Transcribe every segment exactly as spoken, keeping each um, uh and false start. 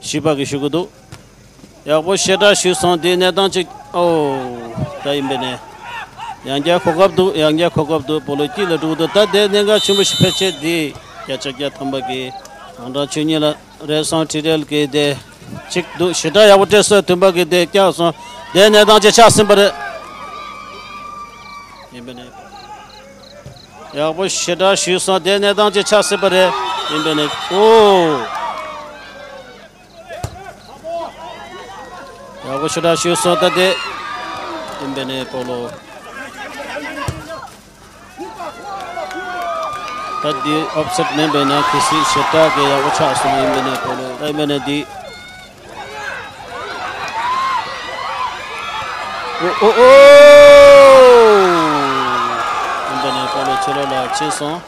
བཞི་པ་གིས་ཞུ་གི་འདུག་ཡག་པོ་ཞེ་དྲག་ཞུས་སོང་། དེའི་གནས་སྟངས་ཅིག་ཨོ། ད་ཡིན་པས་ནས། ཡང་བསྐྱར་གོ་སྐབས་འདུག་ཡང་བསྐྱར་གོ་སྐབས་འདུག་སྤོ་ལོ་དཀྱིལ་ལ་འགྲོ་གི་འདུག་ད་དེ་གནད་འགག་ཆེན་པོ་ཞིག་ཕལ་ཆེར་འདི་བརྒྱ་ཆ་བརྒྱ་ཐམ་པ་གི་ཨང་གྲངས་བཅུ་གཉིས་ལ་རེད་སོང་། ཊི་ཌི་ཨེལ་གི་དེ་གཅིག་འདུག་ཞེ་དྲག་ཡག་པོ་སྤྲད་སོང་། བདུན་པ་གི་དེ་བཀྱག་སོང་། དེ་གནས་སྟངས་ཅིག་ཆགས་ཟིན་པ་རེད། ཡིན་པས་ནས། ཡག་པོ་ཞེ་དྲག་ཞུས་སོང་། དེ་གནས་སྟངས་ཅིག་ཆགས་སྲིད་པ་རེད། ཡིན་པས་ནས་ཨོ། ཡག་པོ་ཞེ་དྲག་ཞུས་སོང་། ད་དེ་ཡིན་པས་ནས་སྤོ་ལོ། ད་འདི་ཨོབ་སེཊ་མིན་པས་ན་གལ་སྲིད་ཞེ་དྲག་གི་ཡག་པོ་ཆགས་སོང་། ཡིན་པས་ནས་སྤོ་ལོ། ད་ཡིན་པས་ནས་འདི། ཨོ་ཨོ་ཨོ། ཡིན་པས་ནས་སྤོ་ལོ་ཕྱི་ལོགས་ལ་ཕྱིན་སོང་།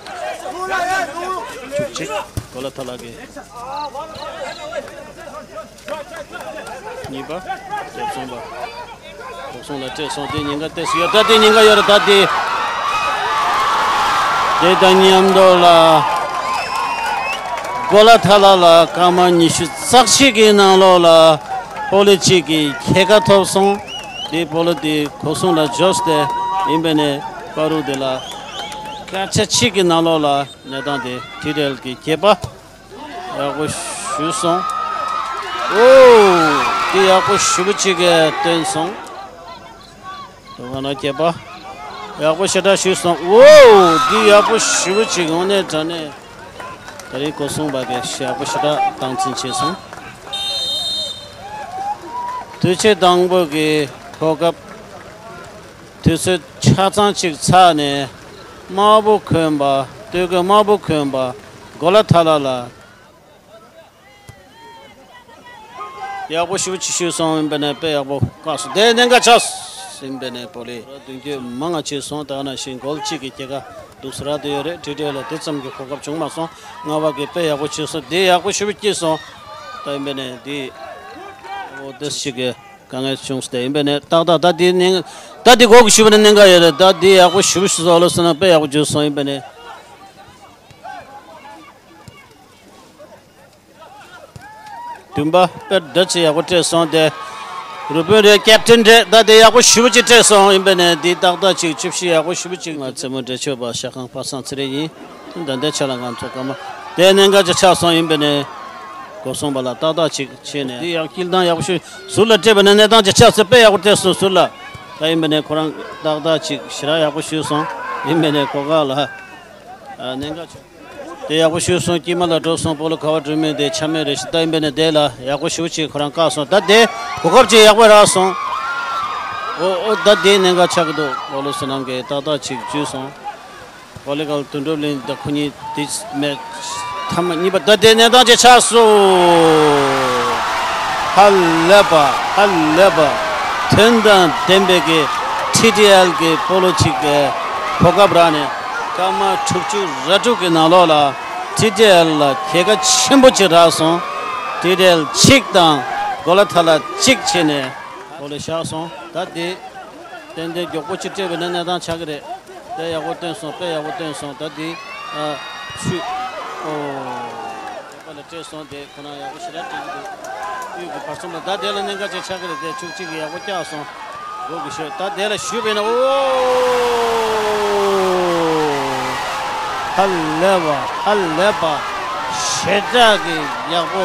བཅུ་གཅིག་གོ་ལ་ཐ་ལག་གི། གཉིས་པ། བརྒྱད་གསུམ་པ། འོག་སོང་ལ་སྤྲད་སོང་། དེ་ཉེན་ཁ་ཏོག་ཙམ་ཡོད། ད་དེ་ཉེན་ཁ་ཡོད་རེད། ད་དེ། དེ་དང་མཉམ་དུ་ལ། གོ་ལ་ཐ་ལ་ལ་སྐར་མ་ཉི་ཤུ་རྩ་གཅིག་གི་ནང་ལོགས་ལ་སྤོ་ལོ་གཅིག་གི་ཁྱད་ཁ་ཐོབ་སོང་། དེ་སྤོ་ལོ་དེ་འོག་སོང་ལ་འབྱོར་ཏེ་ཡིན་པས་ནས་པ་རུ་དེ་ལ་སྐར་ཆ་གཅིག་གི་ནང་ལོགས་ལ་གནས་སྟངས་དེ་ཊི་ཌི་ཨེལ་གི་སྐྱེས་པ། ཡག་པོ་ཞུས་སོང་། ཨོ། འདི་ཡག་པོ་ཞེ་པོ་ཅིག་གིས་བཏོན་སོང་། དོ་སྒང་ལ་སྐྱེས་པ། ཡག་པོ་ཞེ་དྲག་ཞུས་སོང་། ཨོ། འདི་ཡག་པོ་ཞེ་པོ་ཅིག་དངོས་གནས་དྲང་གནས། ད་རེས་འོག་སོང་པ་གིས་ཡག་པོ་ཞེ་དྲག་སྟངས་འཛིན་བྱས་སོང་། དུས་ཚོད་དང་པོ་གི་གོ་སྐབས། དུས་ཚོད་ཆ་ཚང་ཅིག་ཚར་ནས། དམར་པོ་གོན་པ། སྟོད་གོས་དམར་པོ་གོན་པ། གོ་ལ་ཐ་ལ་ལ། ཡག་པོ་ཞེ་པོ་ཅིག་ཞུས་སོང་། ཡིན་པས་ནས་དཔེ་ཡག་པོ་བཀག་སོང་། དེ་གནད་འགག་ཆགས། ཡིན་པས་ནས་སྤོ་ལོ་མདུན་སྐྱོད་མང་ང་བྱས་སོང་། ད་ག་ནང་བཞིན་གོལ་གཅིག་གི་སྐྱེད་ཀ་འདུག་སེ་རག་བསྡད་ཡོད་རེད། ཊི་ཌི་ཨེལ་ལ་དེ་ཙམ་གྱི་གོ་སྐབས་བྱུང་མ་སོང་། ལྔ་པ་གིས་དཔེ་ཡག་པོ་བྱས་སོང་། དེ་ཡག་པོ་ཞེ་པོ་སྐྱེས་སོང་། ད་ཡིན་པས་ནས་དེ་ཨོ་དེ་ཞིག་གི་དཀའ་ངལ་བྱུང་སྟེ། ཡིན་པས་ནས་ཏག་ཏག་ད་དེ་ནས་ད་དེ་གོ་གི་ཞུ་བ་ནས་གནད་འགག་ཡོད་རེད། ད་དེ་ཡག་པོ་ཞེ་པོ་ཞུ་སོང་། ལོ་སོང་ན་དཔེ་ཡག་པོ་བྱས་སོང་། ཡིན་པས་ནས། བདུན་པ་དཔེ་འདྲ་ཅིག་ཡག་པོ་སྤྲད་སོང་། དེ་རུ་དཔོན་རེད། ཀེབ་ཏིན་རེད། ད་དེ་ཡག་པོ་ཞེ་པོ་ཅིག་སྤྲད་སོང་། ཡིན་པས་ནས་འདི་ཏག་ཏག་ཅིག་བཅུ་བཞི་ཡག་པོ་ཞེ་པོ་ཅིག་ང་རྩེད་མོ་འགྲན་ཆོད་པ་ཤ་ཁང་པ་སངས་ཚེ་རིང་ཡིན། ད་ལྟའི་ཆ་ལ་ང་ཚོ་སྐར་མ་དེ་གནད་འགག་ཅིག་ཆགས་སོང་། ཡིན་པས་ནས་འོག་སོང་པ་ལ་ཏག་ཏག་ཅིག་བྱས་ནས། འདི་ཡང་སྐྱིད་ཐང་ཡག་པོ་ཞིག་ཟུར་ལ་སྤྲད་པ་ནས་གནས་སྟངས་ཅིག་ཆགས་སོང་། དཔེ་ཡག་པོ་སྤྲད་སོང་ཟུར་ལ། ད་ཡིན་པས་ནས་ཁོ་རང་ཏག་ཏག་ཅིག་ཞེ་དྲག་ཡག་པོ་ཞུས་སོང་། ཡིན་པས་ནས་གོ་སྐབས་ལ་གནད་འགག་ཆེ། དེ་ཡག་པོ་ཞུས་སོང་། དཀྱིལ་མ་ལ་འགྲོ་སོང་། སྤོ་ལོ་ག་པར་འགྲོ་མིན་དེ་ཆ་མེད་རེད་ཤག་ད་ཡིན་པས་ནས་དེ་ལ་ཡག་པོ་ཞེ་པོ་ཅིག་ཁོ་རང་བཀག་སོང་། ད་དེ་གོ་སྐབས་ཅིག་ཡག་པོ་རག་སོང་། ཨོ་ཨོ་ད་དེ་གནད་འགག་ཆགས་ཀྱི་འདུག་སྤོ་ལོ་བསོད་ནམས་ཀྱིས་ཏག་ཏག་ཅིག་འཇུས་སོང་། ཝོ་ལི་གལ་དོན་གྲུབ་གླིང་དང་ཁོ་གཉིས་དེ་མེད། ཐ་མ་གཉིས་པ་ད་དེ་གནས་སྟངས་ཅིག་ཆགས་སོང་། ཧ་ལས་པ། ཧ་ལས་པ། དོན་དང་ལྡན་པའི་གི་ཊི་ཌི་ཨེལ་གི་སྤོ་ལོ་གཅིག་གི་གོ་སྐབས་རག་ནས་སྐར་མ་དྲུག་ཅུ་རེ་དྲུག་གི་ནང་ལོགས་ལ་ཊི་ཌི་ཨེལ་ལ་ཁྱད་ཁ་ཆེན་པོ་ཅིག་རག་སོང་། ཊི་ཌི་ཨེལ་གཅིག་དང་གོ་ལ་ཐ་ལ་གཅིག་བྱས་ནས་སྤོ་ལོ་བཞག་སོང་། ད་དེ་ཏན་ཏན་མགྱོགས་པོ་ཅིག་སྤྲད་པ་ན་གནས་སྟངས་ཆགས་ཀྱི་རེད། དཔེ་ཡག་པོ་བཏོན་སོང་། དཔེ་ཡག་པོ་བཏོན་སོང་། ད་དེ་ཨ་ཆུ་ཨོ། པ་ལ་སྤྲད་སོང་། དེ་ཁོ་རང་ཡག་པོ་ཞེ་དྲག་སྤྲད་ཀྱི་འདུག་དབུས་ཀྱི་བར་གསུམ་ལ་ད་དེ་ལ་གནད་འགག་ཅིག་ཆགས་ཀྱི་རེད། དེ་ཆུ་གཅིག་གིས་ཡག་པོ་བཀྱགས་སོང་། སྒོ་གི་ཤོད། ད་དེ་ལ་ཞུས་པས་ན་ཨོ། ཧ་ལས་པ། ཧ་ལས་པ། ཞེ་དྲག་གི་ཡག་པོ།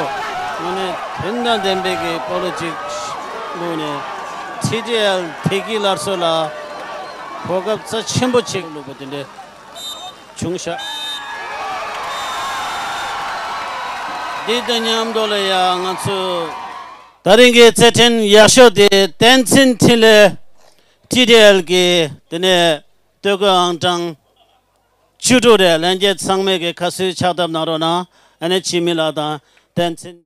དངོས་གནས་དོན་དང་ལྡན་པའི་གི་སྤོ་ལོ་གཅིག་བླུགས་ནས་ཊི་ཌི་ཨེལ་བདེ་སྐྱིད་སླར་གསོ་ལ་གོ་སྐབས་རྩ་ཆེན་པོ་གཅིག་བླུགས་པ་དེ་འདྲ་བྱུང་ཤག་འདི་དང་མཉམ་དུ་ལ་ཡ་ང་ཚོས་ད་རིང་གི་རྩེད་འགྲན་ཡག་ཤོས་དེ་བསྟན་འཛིན་འཕྲིན་ལས་ཊི་ཌི་ཨེལ་གྱི་དེ་ནས་སྟོད་གོས་ཨང་གྲངས་བཅུ་དྲུག་རེད། ལྷན་རྒྱས་ཚང་མས་ཀྱི་ཁ་གསོའི་ཕྱག་བཏབ་གནང་རོགས་གནང་། ཨ་ནེ་འཆི་མེད་ལགས་དང་བསྟན་འཛིན།